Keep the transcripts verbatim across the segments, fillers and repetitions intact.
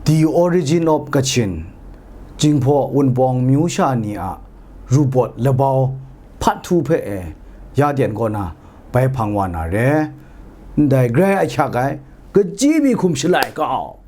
The Origin of Kachin, Jinghpaw Wunpawng myu sha ni a ru pawt labau hpat htu hpe e ya ten kaw na bai hpang wa na re. Ndai grai ahkyak ai, kaji mi hkum shalai kau.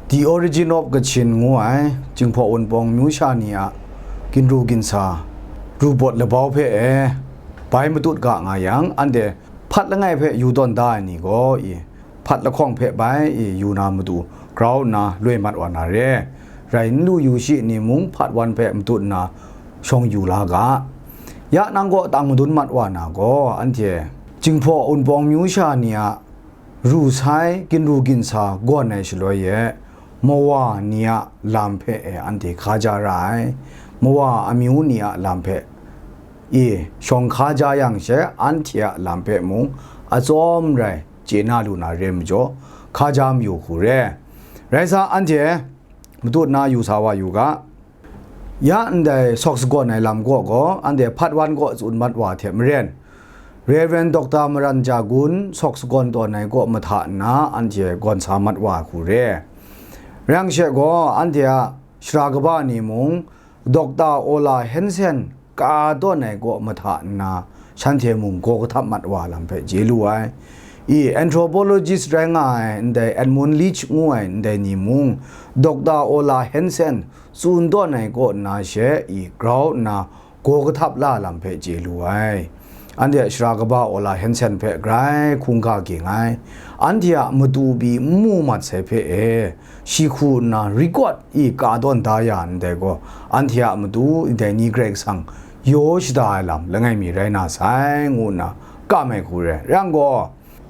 The Origin of Kachin ngu ai Jinghpaw Wunpawng myu sha ni a ginru ginsa, ru pawt labau hpe e bai matut ga nga yang, anhte hpat langai hpe yu tawn da ai ni gaw, i, hpat lahkawng hpe bai, i, yu na matu grau nna loi mat wa na re. Rai n lu yu shi ni mung hpat wan hpe matut nna shawng yu la ga. Ya nang kaw tang madun mat wa na gaw, anhte Jinghpaw Wunpawng myu sha ni a ru sai ginru ginsa gawn ai shaloi e, mawa ni a lam hpe e anhte hkaja ra ai, mawa amyu ni a lam hpe e shawng hkaja yang she, anhte a lam hpe mung atsawm rai chye na lu na re majaw, hkaja mayu hku re. Rai sa, anhte matut na yu sa wa yu ga. Ya ndai sawk sagawn ai lam kaw gaw, anhte hpat wan kaw tsun mat wa hte maren, Rev. Doctor Maran Jagun sawk sagawn tawn ai kaw mahta nna, anhte gawn sa mat wa hku re. Rai yang she gaw, anhte a sara kaba ni mung, Doctor Ola Hansen ka tawn ai kaw mahta nna, shanhte mung gaw kahtap mat wa lam hpe chye lu ai. I, anthropologist rai nga ai ndai Edmund Leach ngu ai ndai ni mung, Doctor Ola Hansen tsun tawn ai kaw nna she, i, grau nna gaw kahtap la lam hpe chye lu ai. Anhte a sara kaba Ola Hansen hpe grai hkungga ging ai. Anhte a matu pyi n mu mat sai hpe e, shi hku nna record i ka tawn da ya ndai gaw, anhte a matu ndai ni Karai Kasang yaw shada ai lam langai mi rai na sai, ngu nna kam ai hku re. Rai yang gaw,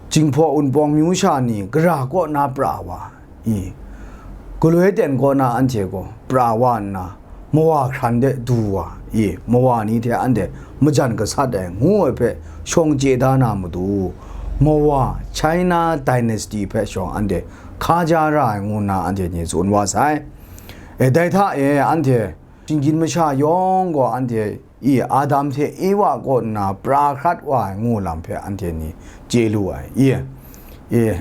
Jinghpaw Wunpawng myu sha ni gara kaw na pra wa i, galoi ten kaw na anhte gaw pra wa nna, mawa hkran de du wa i, mawa ni hte anhte majan gasat ai ngu ai hpe shawng chye da na matu, mawa China Dynasty hpe shawng anhte hkaja ra ai ngu nna anhte ni tsun wa sai. E, dai hta e anhte shinggyim masha yawng gaw anhte i, Adam hte Ewa kaw nna pra hkrat wa ai ngu lam hpe anhte ni chye lu ai. I, i,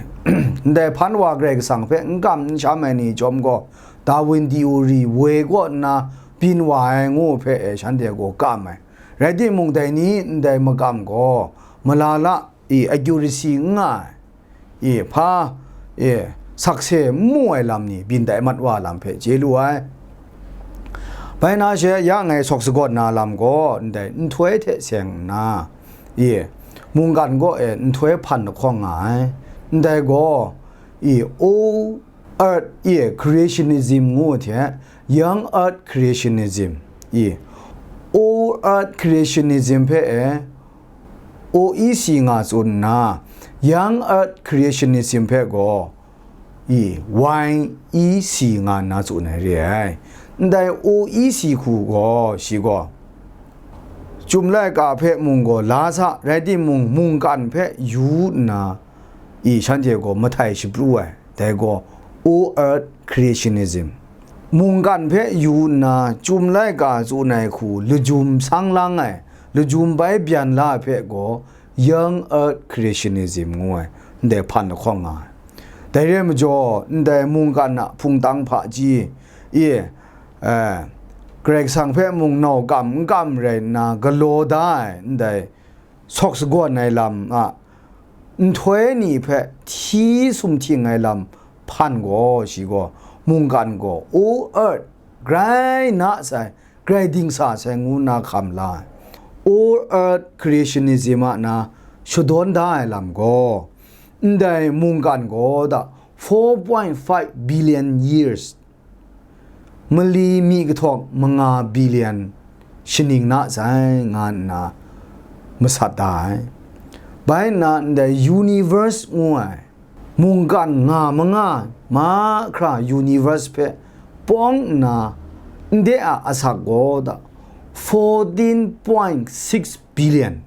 ndai hpan wa Karai Kasang hpe n kam n sham ai ni chyawm gaw, Darwin theory woi kaw nna byin wa ai ngu hpe e shanhte gaw kam ai. Rai timung, dai ni ndai makam gaw malala, i, accuracy n nga ai. I, hpa, i, sakse n mu ai lam ni byin tai mat wa lam hpe chye lu ai. Bai na she, ya ngai sawk sagawn na lam gaw ndai nhtoi hte seng nna, i, mungkan kaw e nhtoi hpan lahkawng nga ai. Ndai gaw, i, old earth, i, creationism ngu hte, young earth creationism, i, old earth creationism hpe e, O E C nga tsun nna, young earth creationism hpe gaw, i, Y E C nga nna tsun ai re ai. Ndai O E C hku gaw, shi gaw, Chyum laika hpe mung gaw la sa, rai timung, mungkan hpe yu nna, i, shanhte gaw mahtai shapru ai, dai gaw, O Earth Creationism. Mungkan hpe yu nna, Chyum laika tsun ai hku lajum sang lang ai, lajum bai byan la ai hpe gaw, Young Earth Creationism ngu ai, ndai hpan lahkawng nga ai. Dai re ai majaw, ndai mungkan a hpungtang hpaji, i, eh, Karai Kasang hpe mung nau kam n kam rai nna galaw da ai, ndai sawk sagawn ai lam a nhtoi ni hpe hti sumhting ai lam hpan gaw, shi gaw mungkan gaw, O earth, grai na sai, grai dingsa sai ngu nna hkam la ai. All Earth Creationism a na shadawn da ai lam gaw, ndai mungkan gaw da four point five billion years, mali mi kahtawk manga billion shaning na sai, nga nna masat da ai. Bai nna ndai universe ngu ai mungkan nga manga mahkra universe hpe pawng nna, ndai a asak gaw da fourteen point six billion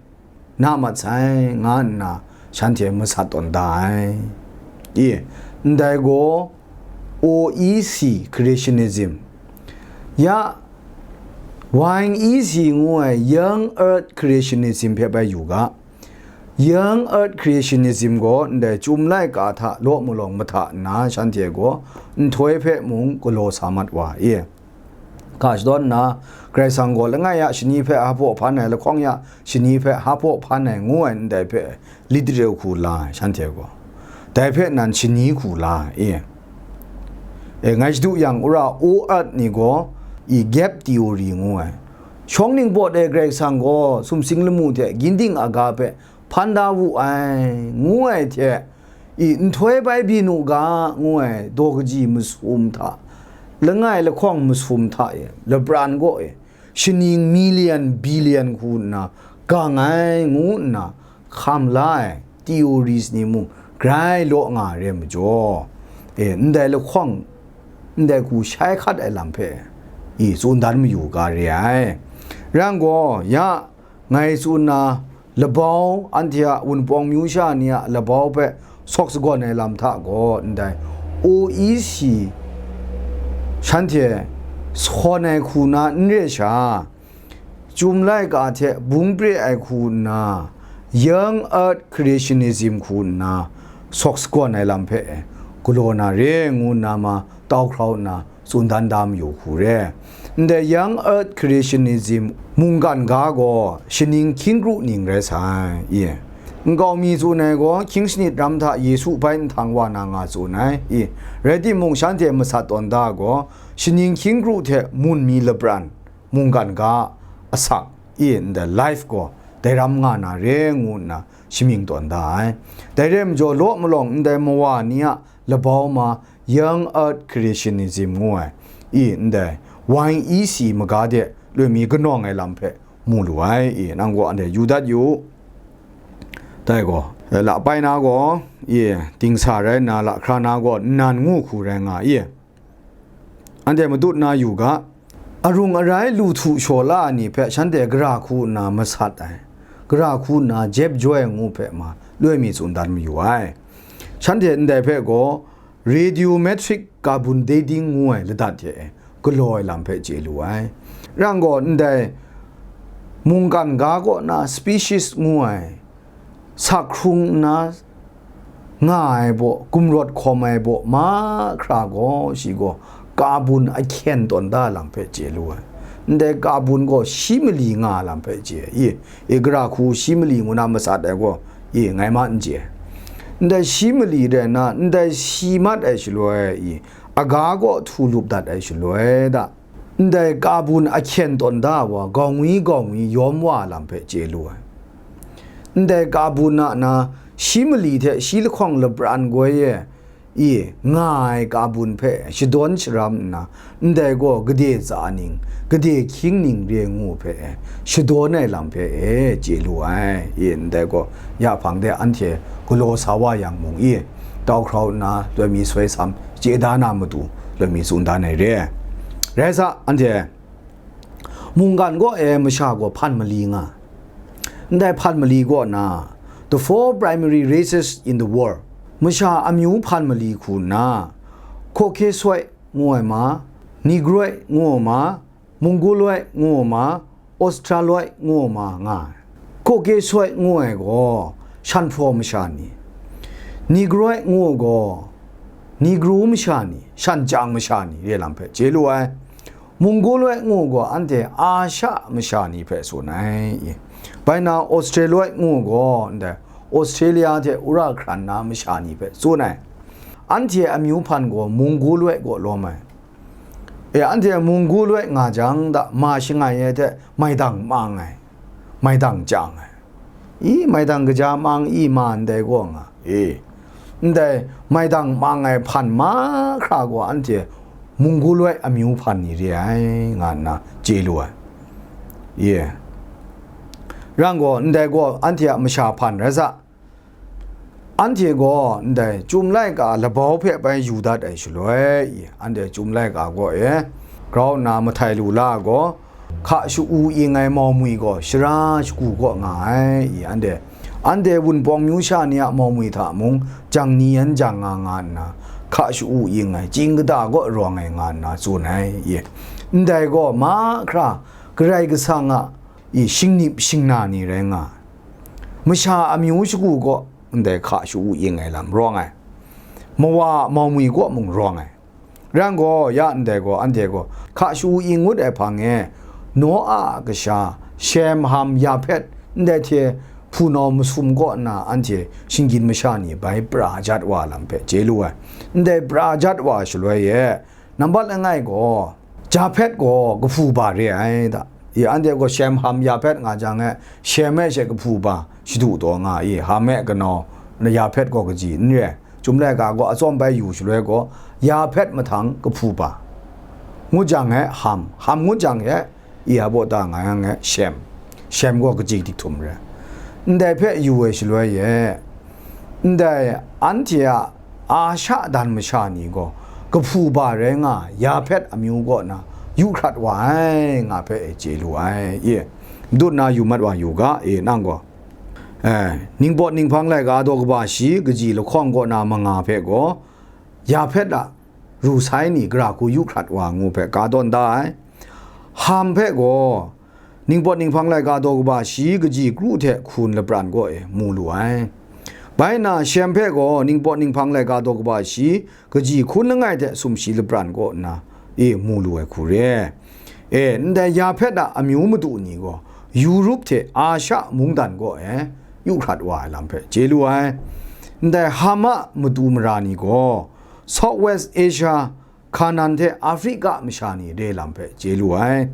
na mat sai, nga nna shanhte masat tawn da ai. I, ndai gaw O E C creationism, ya, Wang E C ngu ai young earth creationism hpe bai yu ga. Young earth creationism gaw ndai Chyum laika hta law malawng mahta nna shanhte gaw nhtoi hpe mung galaw sa mat wa i. Ga shadawn nna, Karai Kasang gaw langai a shani hpe hpa hpan ai, lahkawng ya shani hpe hpa hpan ai ngu ai ndai hpe literal hku la ai, shanhte gaw. Dai hpe nan shani hku la ai, e. E, ngai shadu yang, wora o at ni gaw, i gap theory ngu ai. Shawng ningpawt e Karai Kasang gaw sumsing lamu hte ginding aga hpe hpan da wu ai, ngu ai hte, i nhtoi bai byin u ga, ngu ai daw kaji masum hta, langai lahkawng masum hta e, labran gaw e, shaning million, billion hku nna gang ai, ngu nna hkam la ai theories ni mung grai law nga ai re ai majaw, e, ndai lahkawng, ndai hku shai hkat ai lam hpe, i, tsun dan mayu ga re ai. Rai yang gaw, ya, ngai tsun na labau, anhte a Wunpawng myu sha ni a labau hpe sawk sagawn ai lam hta gaw, ndai O E C shanhte sawn ai hku na n re sha, Chyum laika hte bung pre ai hku nna, young earth creationism hku nna, sawk sagawn ai lam hpe galaw na re ngu nna ma tau hkrau nna tsun dan da mayu hku re. Ndai young earth creationism mungkan ga gaw shaning hkying kru ning rai sai, i. Nkau mi tsun ai gaw hkying shanit ram hta Yesu bai nhtang wa na nga tsun ai, i. Rai timung, shanhte masat tawn da gaw, shaning hkying kru hte mun mi lapran, mungkan ga asak, i, ndai life gaw dai ram nga na re ngu nna shamying tawn da ai. Dai re ai majaw, law malawng ndai mawa ni a labau ma young earth creationism ngu ai, i, ndai Y E C maga de loi mi kanawng ai lam hpe mu lu ai, i, nang gaw anhte yu dat yu u. Dai gaw, la pai na gaw, i, dingsa rai nna, lahkra na gaw nnan ngu hku rai nga i. Anhte matut na yu ga, arung arai lu htu shaw la ai ni hpe shanhte gara hku nna masat ai, gara hku nna jep joi ai ngu hpe ma loi mi tsun dan mayu ai. Shanhte ndai hpe gaw radiometric carbon dating ngu ai ladat hte e galaw ai lam hpe chye lu ai. Rai yang gaw, ndai mungkan ga kaw na species ngu ai, sak hkrung nna nga ai baw, gumrawt hkawm ai baw mahkra gaw, shi gaw carbon ahkyen tawn da lam hpe chye lu ai. Ndai carbon gaw shi mali nga lam hpe chye ai. I, i, gara hku shi mali ngu na masat ai gaw, i, ngai ma n chye. Ndai shi mali rai nna, ndai shi mat ai shaloi, i, aga gaw htu lup dat ai shaloi da, ndai carbon ahkyen tawn da wa, gaw ngwi gaw ngwi yawm wa lam hpe chye lu ai. Ndai carbon a na, shi mali hte shi lahkawng lapran goi e, i, nga ai carbon hpe shadawn sharam nna, ndai gaw gade tsa ning, gade hkying ning re ngu hpe shadawn ai lam hpe e chye lu ai. I, ndai gaw ya hpang de anhte galaw sa wa yang mung i, tau hkrau nna loi mi soi sam chye da na matu loi mi tsun dan ai re. Rai sa, anhte mungkan kaw e masha gaw hpan mali nga. Ndai hpan mali kaw na, the four primary races in the world, masha amyu hpan mali hku nna, Caucasoid ngu ai ma, Negroid ngu ai ma, Mongoloid ngu ai ma, Australoid ngu ai ma nga ai. Caucasoid ngu ai gaw shanhpraw masha ni, Negroid ngu ai gaw Negro masha ni, shan chyang masha ni re lam hpe chye lu ai. Mongoloid ngu ai gaw anhte Asha masha ni hpe tsun ai. Bai na Australoid ngu ai gaw ndai Australia hte wora hkran na masha ni hpe tsun ai. Anhte amyu hpan gaw Mongoloid kaw lawm ai. E, anhte Mongoloid nga jang da, ma shangai ai hte maidang mang ai, maidang chyang ai. I, maidang kaja mang i ma ndai gaw nga, e, ndai maidang mang ai hpan mahkra gaw anhte Mongoloid amyu hpan ni re ai, nga nna chye lu ai. Ye. Rai yang gaw, ndai gaw anhte a masha hpan rai sa. Anhte gaw ndai Chyum laika labau hpe bai yu dat ai shaloi, i, anhte Chyum laika gaw e grau nna mahtai lu la ai gaw, hka sha-u ing ai mau mwi gaw shara shagu kaw nga ai, i, anhte Anhte Wunpawng myu sha ni a mau mi hta mung jang ni yan jang nga nga nna, hka sha-u ying ai, chying kata kaw rawng ai nga nna tsun ai, ye. Ndai gaw mahkra Karai Kasang a i shingnip shingna ni rai nga ai. Masha amyu shagu kaw ndai hka sha-u ying ai lam rawng ai. Mawa a mau mi kaw mung rawng ai. Rai yang gaw, ya ndai gaw, anhte gaw hka sha-u ying ngut ai hpang e, Noa a kasha, Shem, Ham, Yahpet, ndai hte hpunau masum kaw nna anhte shinggyim masha ni bai pra jat wa lam hpe chye lu ai. Ndai pra jat wa shaloi e, nambat langai gaw, Jahpet gaw kahpu ba re ai da. I, anhte gaw Shem, Ham, Yahpet nga jang e, Shem e she kahpu ba shadu taw nga i, Ham e kanau, Yahpet gaw kaji n re ai. Chyum laika gaw atsawm bai yu shaloi gaw, Yahpet mahtang kahpu ba, ngut jang e Ham, Ham ngut jang e, i, a baw ta nga yang e Shem, Shem gaw kaji dik htum re. Ndai hpe yu ai shaloi e, ndai anhte a a sha dan masha ni gaw, kahpu ba rai nga Yahpet amyu kaw na yu hkrat wa ai, nga hpe e chye lu ai, i, madut na yu mat wa yu ga, e, nang gaw. Eh, ningpawt ninghpang laika daw kaba shi kaji lahkawng kaw na manga hpe gaw, Yahpet a ru sai ni gara hku yu hkrat wa ngu hpe ka tawn da ai. Ham hpe gaw, ningpawt ninghpang laika daw kaba shi kaji kru hte hkun lapran kaw e mu lu ai. Bai nna, Shem hpe gaw ningpawt ninghpang laika daw kaba shi kaji hkun langai hte sumshi lapran kaw nna, e mu lu ai hku re. E, ndai Yahpet a amyu madu ni gaw, Yurup hte Asha mungdan kaw e yu hkrat wa ai lam hpe chye lu ai. Ndai Ham a madu mara ni gaw, South West Asia, Hkanan hte Afrika masha ni re lam hpe chye lu ai.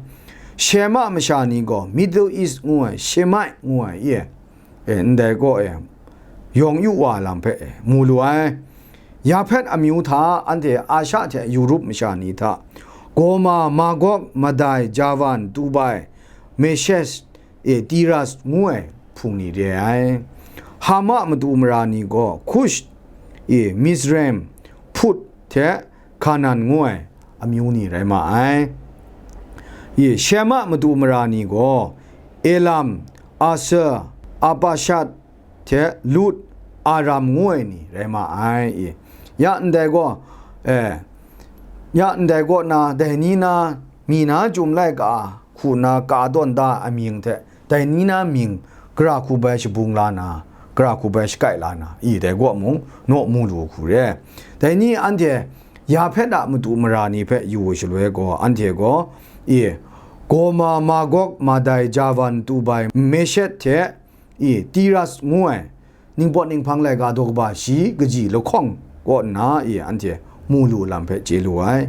Shem a masha ni gaw Middle East ngu ai, Shemite ngu ai, e, e, ndai kaw e yawng yu wa lam hpe, e, mu lu ai. Yahpet amyu hta anhte Asha hte Yurup masha ni hta, Goma, Magog, Madai, Javan, Tubai, Meshesh, e, Tiras ngu ai hpung ni re ai. Ham a madu mara ni gaw Kush, e, Mizraim, Put hte Hkanan ngu ai amyu ni rai ma ai. E, Shem a madu mara ni gaw Elam, Asur, Apashat hte Lut, Aram ngu ai ni rai ma ai. E, ya ndai gaw, e, ya ndai kaw na, dai ni na, mi na chyum laika hku na ka tawn da amying hte, dai ni na mying gara hku bai shabung la na, gara hku bai shakai la na, i, dai kaw mung naw mu lu hku re. Dai ni anhte Yahpet a madu mara ni hpe yu shaloi gaw, anhte gaw, i, Goma, Magog, Madai, Javan, Tubai, Meshet hte, i, Tiras ngu ai, ningpawt ninghpang laika daw kaba shi kaji lahkawng kaw nna, i, anhte mu lu lam hpe chye lu ai.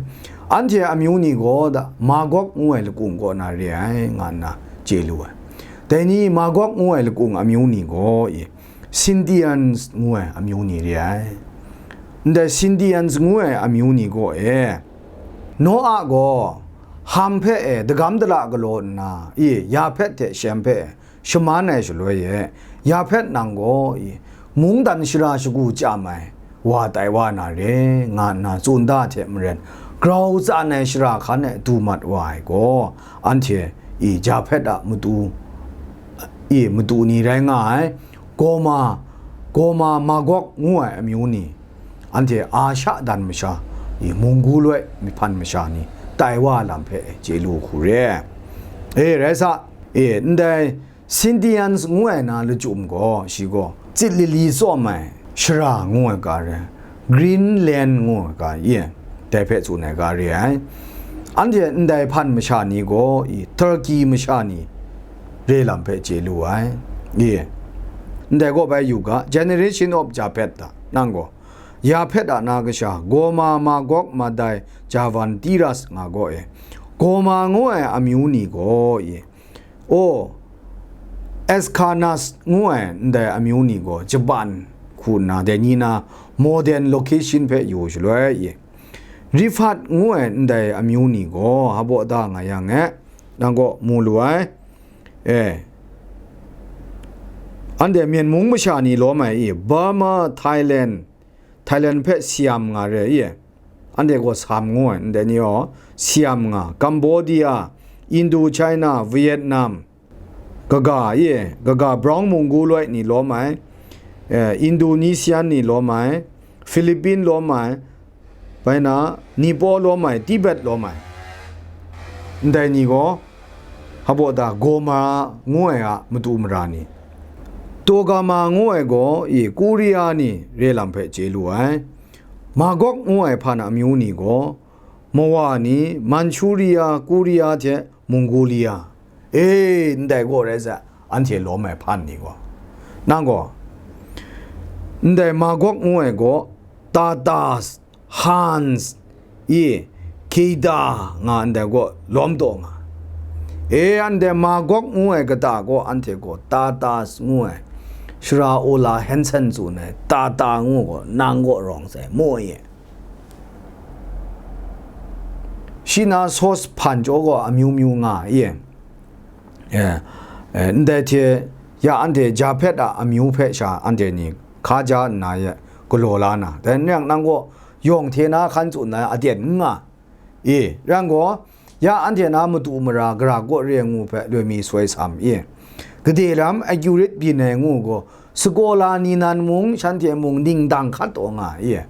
Anhte amyu ni gaw da, Magog ngu ai lakung kaw na re ai, nga nna chye lu ai. Dai ni Magog ngu ai lakung amyu ni gaw, i, Scythians ngu ai amyu ni re ai. Ndai Scythians ngu ai amyu ni gaw e, Noa gaw Ham hpe e dagam dala galaw nna, i, Yahpet hte Shem hpe e shaman ai shaloi e, Yahpet nang gaw, i, mungdan shara shagu chyam ai wa tai wa na re, nga nna tsun da hte maren, grau tsan ai shara hkan e du mat wa ai gaw, anhte, i, Yahpet a matu, i, matu ni rai nga ai, Goma, Goma Magog ngu ai amyu ni, anhte Asha dan masha, i, Munggu loi myi hpan masha ni tai wa lam hpe chye lu hku re. E, rai sa, e, ndai Scythians ngu ai na lachyum gaw, shi gaw, tsit lili tsawm ai shara ngu ai ga re, Greenland ngu ai ga, i, dai hpe tsun ai ga re ai. Anhte ndai hpan masha ni gaw, i, Turkey masha ni re lam hpe chye lu ai. I, ndai gaw bai yu ga, Generation of Japheth hta, nang gaw, Yahpet a na kasha, Goma, Magog, Madai, Javan, Tiras nga gaw e. Goma ngu ai amyu ni gaw, i, o, Escanas ngu ai ndai amyu ni gaw Japan hku nna dai ni na modern location hpe yu shaloi, i, Rifat ngu ai ndai amyu ni gaw Habaw da nga yang e, nang gaw mu lu ai. E, anhte Myen mung masha ni lawm ai, i, Burma, Thailand, Thailand hpe Siam nga re ai, i, anhte gaw Sam ngu ai, ndai ni gaw Siam nga, Cambodia, Indochina, Vietnam, kaga e, kaga brown munggu loi ni lawm ai, eh, Indonesian ni lawm ai, Philippine lawm ai, bai na Nipo lawm ai, Tibet lawm ai, ndai ni gaw, hpa baw ta, Goma ngu ai a matu mara ni, Togama ngu ai gaw i Korea ni re lam hpe chye lu ai. Magog ngu ai hpan a amyu ni gaw, Mawa ni, Manchuria, Korea hte Mongolia, e, ndai gaw rai sa, anhte lawm ai hpan ni gaw. Nang gaw, ndai Magog ngu ai gaw, Tatars, Huns, i, Khita nga ndai gaw lawm taw nga. E, anhte Magog ngu ai kata gaw anhte gaw Tatars ngu ai, Shara Ola Hansen tsun ai, Tata ngu gaw, nang gaw rawng sai, mu e. Shi na sauce hpan jaw gaw amyu myu nga e. Eh, eh, ndai hte ya anhte Jahpet a amyu hpe sha anhte ni hka ja nna ye galaw la na, dai n rai yang, nang gaw yawng hte na hkan tsun na aten n nga e. Rai yang gaw, ya anhte na matu mara gara kaw re ngu hpe loi mi soi sam e. Gade lam accurate byin ai ngu gaw, Sakola ni nan mung, shanhte mung ningdang hkat taw nga ai.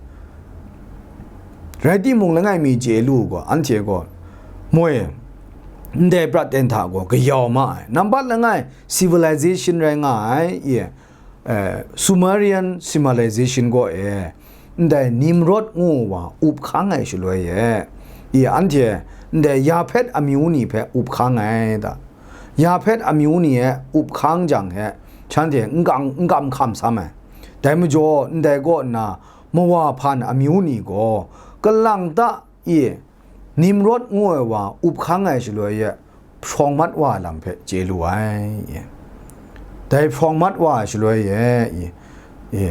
Rai timung, langai mi chye lu gaw, anhte gaw, moi, ndai prat ten hta gaw kayau ma ai. Nambat langai civilization rai nga ai, i, eh, Sumerian civilization gaw e, ndai Nimrod ngu wa up hkang ai shaloi e, i, anhte ndai Yahpet amyu ni hpe up hkang ai da. Yahpet amyu ni e up hkang jang he, shanhte n kam, n kam hkam sam ai. Dai majaw, ndai kaw nna, Mawa hpan amyu ni gaw, kalang ta i, Nimrod ngu ai wa up hkang ai shaloi e, hprawng mat wa ai lam hpe chye lu ai. Dai hprawng mat wa ai shaloi e, i, i,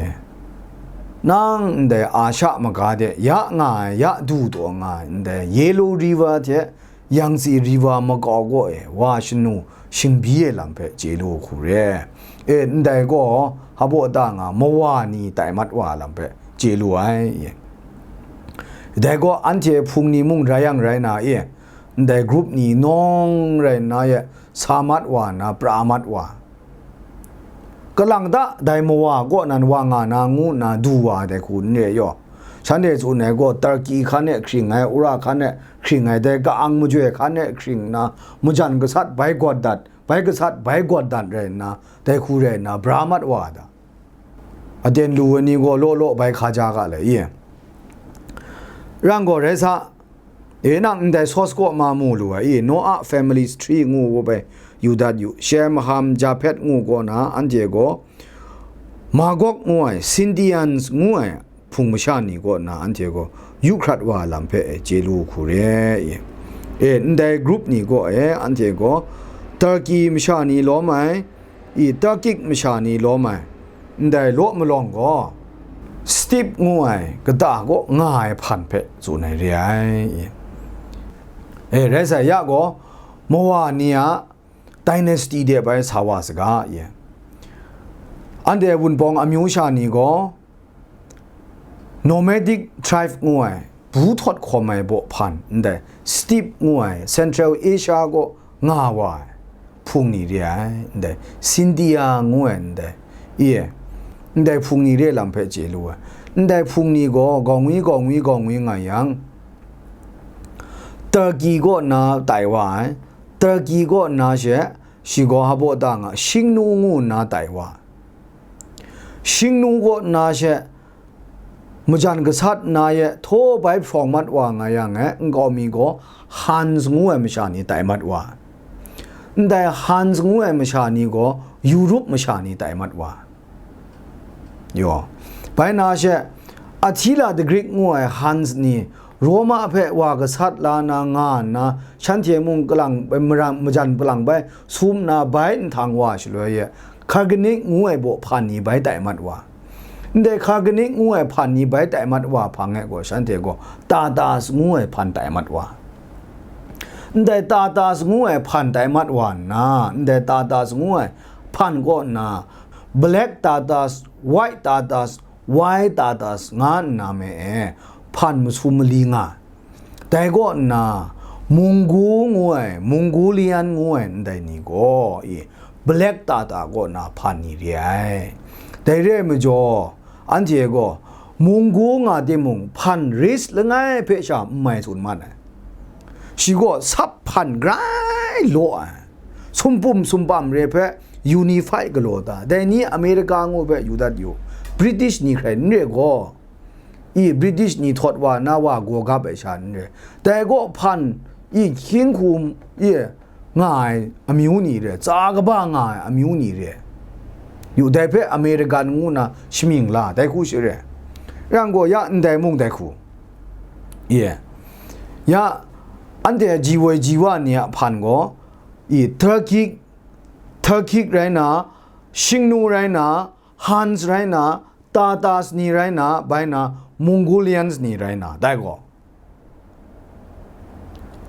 nang ndai Asha maga de ya nga ai, ya du taw nga ai, ndai Yellow River hte Yangtze River makau kaw e wa shanu shingbyi ai lam hpe chye lu hku re. E, ndai gaw hpa baw ta nga, Mawa ni tai mat wa ai lam hpe chye lu ai. E, dai gaw anhte hpung ni mung rai yang rai na e, ndai group ni nawng rai nna ye sa mat wa nna, pra mat wa. Kalang ta dai Mawa kaw nan wa nga na ngu nna du wa ai dai hku n re yaw. Shanhte tsun ai gaw, Turkey hkan e hkring ai, Ura hkan e hkring ai, dai ka-ang majoi hkan e hkring nna, majan gasat bai gawt dat, bai gasat bai gawt dat rai nna, dai hku rai nna, bra mat wa ai da. Aten lu ai ni gaw law law bai hka ja ga le, i? Rang gaw rai sa, e, nang ndai sauce kaw ma mu lu ai, i? Noah Family's Tree ngu wa bai yu dat yu. Shem, Ham, Jahpet ngu kaw na, anhte gaw Magog ngu ai, Scythians ngu ai hpung masha ni kaw na, anhte gaw yu hkrat wa ai lam hpe chye lu hku re, i? E, ndai group ni kaw e, anhte gaw Turkey masha ni lawm ai, i, Turkic masha ni lawm ai, ndai law malawng gaw, Steppe ngu ai kata kaw nga ai hpan hpe tsun ai re ai, i? E, rai sai, ya gaw, Mawa ni a dynasty de bai sa wa saga, i? Anhte Wunpawng amyu sha ni gaw, nomadic tribe ngu ai, bu htawt hkawm ai baw hpan, ndai Steppe ngu ai, Central Asia kaw nga wa ai hpung ni re ai, ndai Scythia ngu ai, ndai, i, ndai hpung ni re lam hpe chye lu ai. Ndai hpung ni gaw gaw ngwi, gaw ngwi, gaw ngwi nga yang, Turkey kaw nna tai wa ai. Turkey kaw nna she, shi gaw hpa baw ta nga, Shingnu ngu nna tai wa ai. Shingnu kaw nna she, majan gasat nna ye htaw bai hprawng mat wa nga yang e, nkau mi gaw Huns ngu ai masha ni tai mat wa ai. Ndai Huns ngu ai masha ni gaw Europe masha ni tai mat wa ai. Yaw. Bai na she, Attila the Greek ngu ai Huns ni Roma hpe wa gasat la na nga nna, shanhte mung kalang, maran, majan palang bai sum na bai nhtang wa shaloi e, Khagenic ngu ai baw hpan ni bai tai mat wa. Ndai Khagenic ngu ai hpan ni bai tai mat wa hpang e gaw, shanhte gaw Tatas ngu ai hpan tai mat wa. Ndai Tatas ngu ai hpan tai mat wa nna, ndai Tatas ngu ai hpan kaw nna, Black Tatas, White Tatas, White Tatas nga nna me e, hpan masum mali nga ai. Dai kaw nna, Munggu ngu ai, Mongolian ngu ai ndai ni gaw, i, black tata kaw na hpan ni re ai. Dai re ai majaw, anhte gaw munggu nga timung, hpan risk langai hpe sha n mai tsun man ai. Shi gaw sap hpan grai law ai. Sumpum sumpam re hpe unify galaw ta. Dai ni America ngu hpe yu dat yu. British ni hkrai n re gaw, i British ni htawt wa na wa gaw gap ai sha n re. Dai gaw hpan i hkying hku i nga ai amyu ni re, tsa kaba nga ai amyu ni re. Yu, dai hpe American ngu na shamying la, dai hku shi re. Yang gaw ya ndai mung dai hku. Ye. Ya, anhte ji woi ji wa ni a hpan gaw, i Turkic, Turkic rai na, Shingnu rai na, Hans rai na, Tatars ni rai na, bai na, Mongolians ni rai na, dai gaw,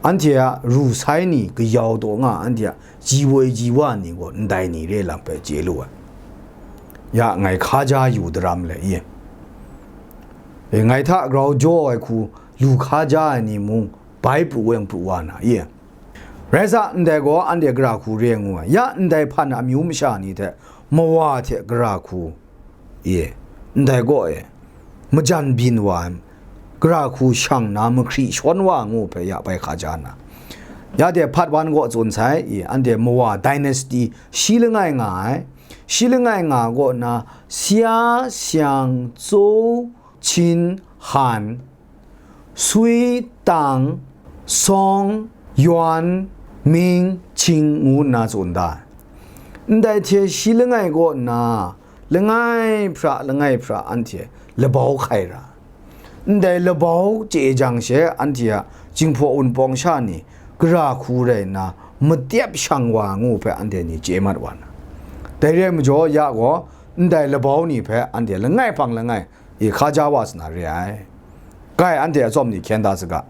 anhte a ru sai ni kayau taw nga, anhte a ji woi ji wa ni gaw ndai ni re lam hpe chye lu ai. Ya, ngai hkaja yu daram le, ye. E, ngai hta grau jaw ai hku lu hkaja ai ni mung bai pru weng pru wa na, ye. Rai sa, ndai gaw anhte gara hku re ngu ai. Ya, ndai hpan amyu masha ni hte mawa hte gara hku, e, ndai gaw e, majan byin wa ai, gara hku shang na mahkri shawn wa ngu hpe ya bai hkaja na. Ya de hpat wan gaw tsun sai, e, anhte mawa dynasty shi langai nga ai. Shi langai nga gaw na, Xia, Xiang, Zhou, Qin, Han, Sui, Tang, Song, Yuan, Ming, Qing ngu nna tsun da ai. Ndai hte shi langai kaw nna, langai hpra, langai hpra anhte labau hkai ra. Ndai labau chye jang she, anhte a Jinghpaw Wunpawng sha ni gara hku rai nna, matyep shang wa ngu hpe anhte ni chye mat wa na. Dai re ai majaw, ya gaw, ndai labau ni hpe anhte langai hpang langai, e hkaja wa sa na re ai. Kai, anhte atsawm ni hkyen da saga.